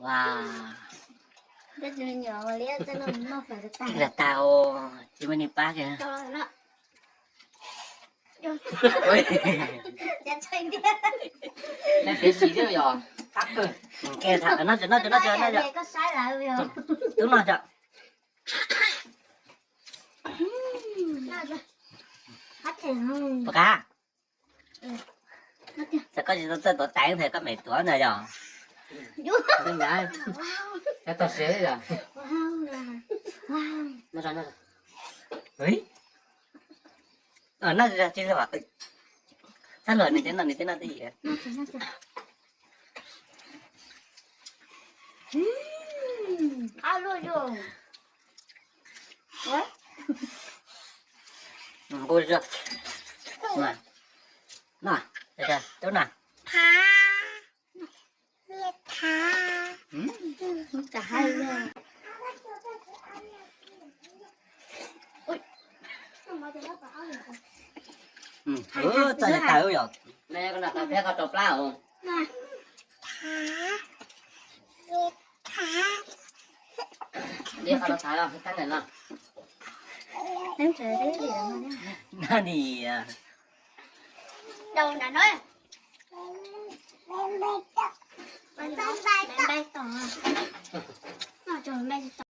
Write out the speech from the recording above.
Ua, tag tag, tsis muaj neeg pab kiag. Tub no, puas qab? Txawm koj tsis tau txawj tuav teev ntag koj mem tuav ntag yog. Noj tsis tau, txhob luag, nws tsis noj, nws tsis noj twj ywm. Nqus, noj, tub na. Txoj li taws yom. Li qhov rau thav os, tab ntawm no. Noj ni.